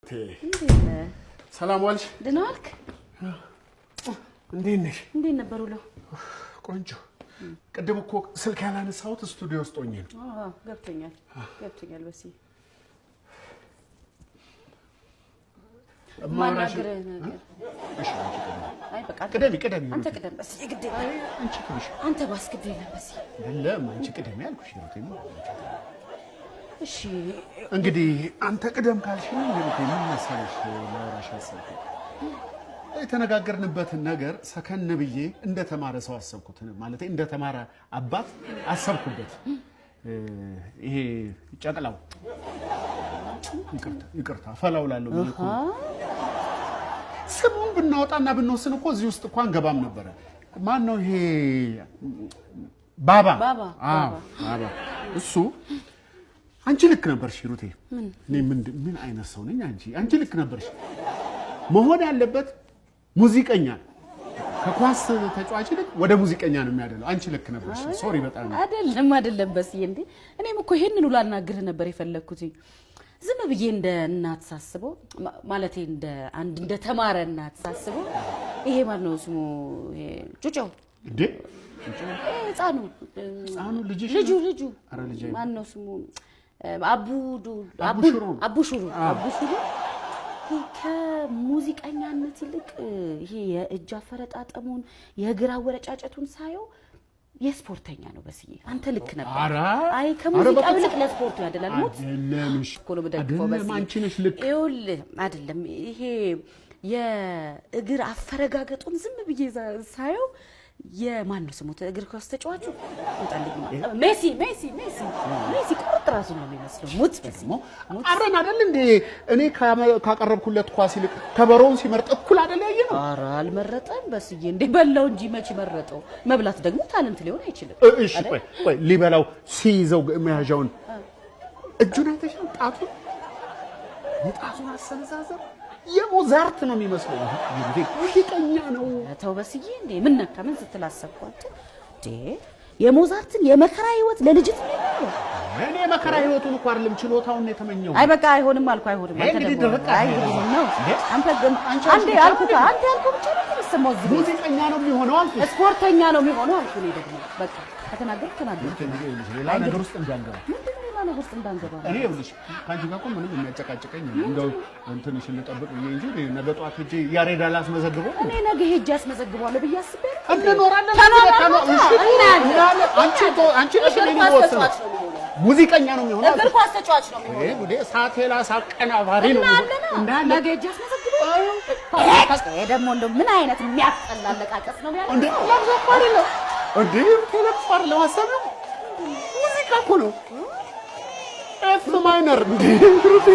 እንዴት ነህ? ሰላም ዋልሽ? ደህና ዋልክ? እንዴት ነሽ? እንዴት ነበር ውሎ? ቆንጆ። ቅድም እኮ ስልክ ያላነሳሁት ስቱዲዮ ውስጥ ሆኜ ነው። አዎ፣ ገብቶኛል ገብቶኛል። በስዬ እማወራሽ ማናግርህ ነገር እሺ፣ አንቺ ቅደሚ። አይ በቃ አንተ ቅደሚ ቅደሚ። አንተ ቅደም በስዬ፣ ግድ የለም። አንቺ ቅደሚ። አንተ ባስ ግድ የለም በስዬ። አይደለም፣ አንቺ ቅደሚ አልኩሽ። ሂሩቴ። እሺ። እንግዲህ አንተ ቅደም ካልሽኝ፣ ሂሩቴ፣ ምን መሰለሽ ላወራሽ ያሰብኩት፣ የተነጋገርንበትን ነገር ሰከን ብዬ እንደተማረ ሰው አሰብኩት። ማለት እንደተማረ አባት አሰብኩበት። ይሄ ጨቅላው፣ ይቅርታ ይቅርታ፣ ፈላው ላለው ብዬ እኮ ነው። ስሙን ብናወጣና ብንወስን እኮ እዚህ ውስጥ እኮ አንገባም ነበረ። ማን ነው ይሄ? ባባ። ባባ። አዎ፣ ባባ። እሱ አንቺ ልክ ነበርሽ ሂሩቴ። እኔ ምን አይነት ሰው ነኝ? አንቺ ልክ ነበርሽ። መሆን ያለበት ሙዚቀኛ ነው። ከኳስ ተጫዋች ይልቅ ወደ ሙዚቀኛ ነው የሚያደለው። አንቺ ልክ ነበርሽ። Sorry በጣም። አይደለም አይደለም በስዬ፣ እንዴ እኔም እኮ ይሄንን ሁሉ ላናግርህ ነበር የፈለግኩት። ዝም ብዬ እንደ እናት ሳስበው፣ ማለቴ እንደ አንድ እንደ ተማረ እናት ሳስበው፣ ይሄ ማን ነው ስሙ? ይሄ ጩጬው እንዴ? ይሄ ህፃኑ። ህፃኑ ልጅሽ? ልጁ ልጁ። ኧረ ልጄ። ማን ነው ስሙ? አቡዱ። አቡ ሽሩ። አቡ ሹሩ፣ አቡ ሹሩ። ይሄ ከሙዚቀኛነት ይልቅ ይሄ የእጅ አፈረጣጠሙን፣ የእግር አወረጫጨቱን ሳየው የስፖርተኛ ነው። በስዬ፣ አንተ ልክ ነበር። ኧረ አይ ኧረ ከሙዚቃው በፍጹም። ይልቅ ለስፖርቱ ያደላል። ሙት አይደለም እሺ፣ እኮ ነው የምደግፈው። አይደለም። በስዬ። አንቺ ነሽ ልክ። ይኸውልህ፣ አይደለም፣ ይሄ የእግር አፈረጋገጡን ዝም ብዬ ሳየው የማን ነው ስሙ እግር ኳስ ተጫዋቹ? ይምጣልኝ፣ ሜሲ ሜሲ ሜሲ ሜሲ ቁርጥ ራሱን ነው የሚመስለው። ሙት በስዬ። ደግሞ አብረን አይደል እንዴ? እኔ ካቀረብኩለት ኳስ ይልቅ ከበሮውን ሲመርጥ እኩል አይደል ያየ ነው? ኧረ አልመረጠም በስዬ፣ እንዴ በላው እንጂ መች መረጠው? መብላት ደግሞ talent ሊሆን አይችልም። እሺ፣ ቆይ ቆይ፣ ሊበላው ሲይዘው መያዣውን እጁን አይተሻል? ጣቱን፣ የጣቱን አሰነዛዘር የሞዛርት ነው የሚመስለው። እንዴ ሙዚቀኛ ነው። ተው በስዬ፣ እንዴ ምን ነካ? ምን ስትል አሰብኩ አንተ? እንዴ የሞዛርትን የመከራ ህይወት ለልጅት ነው የሚለው? እኔ የመከራ ህይወቱን እኮ አይደለም፣ ችሎታውን ነው የተመኘው። አይ በቃ አይሆንም አልኩ፣ አይሆንም። ይሄ አንተ እንግዲህ ደግሞ ድርቅ አይ አለ። አይሆንም ነው። እንዴ? አንተ ግን አንቺ አንዴ አልኩሽ አልኩህ፣ አንተ ያልኩህ ብቻ ነው የሚሰማው እዚህ ቤት። ሙዚቀኛ ነው የሚሆነው አልኩሽ። ስፖርተኛ ነው የሚሆነው አልኩህ። እኔ ደግሞ በቃ ከተናገርኩ ተናገርኩ። ሌላ ነገር ውስጥ እንዳንገባ። ምንድን ነው ሌላ ነገር ውስጥ እንዳንገባ? እኔ ይኸውልሽ፣ ከአንቺ ጋር እኮ ምንም የሚያጨቃጭቀኝ የለም። እንደው እንትንሽን ልጠብቅ ብዬ እንጂ እኔ ነገ ጠዋት ሄጄ ያሬዳ ላስመዘግበው ነው። እኔ ነገ ሄጄ አስመዘግበዋለሁ ብዬ አስቤ ነው። እንኖራለን። ተኖራለን። እሺ፣ እናያለን። እናያለን። አንቺ ነሽ እግር እኔን ኳስ የምወስነው። ተጫዋች ነው የሚሆነው። ሙዚቀኛ ነው የሚሆነው። እግር ኳስ ተጫዋች ነው የሚሆነው። ይሄ ጉዴ ሳቴላ አቀናባሪ ነው የሚሆነው። እናያለን። እንዳለ ነገ ሄጄ አስመዘግበዋለሁ። ይሄ ደግሞ እንደው ምን አይነት የሚያስጠላ አለቃቀስ ነው እንዴ ያለው? ለቅሶ እኮ አይደለም እንዴ፣ ለቅሶ አይደለም ሀሳቢው፣ ሙዚቃ እኮ ነው። F minor እንዴ ሩቴ።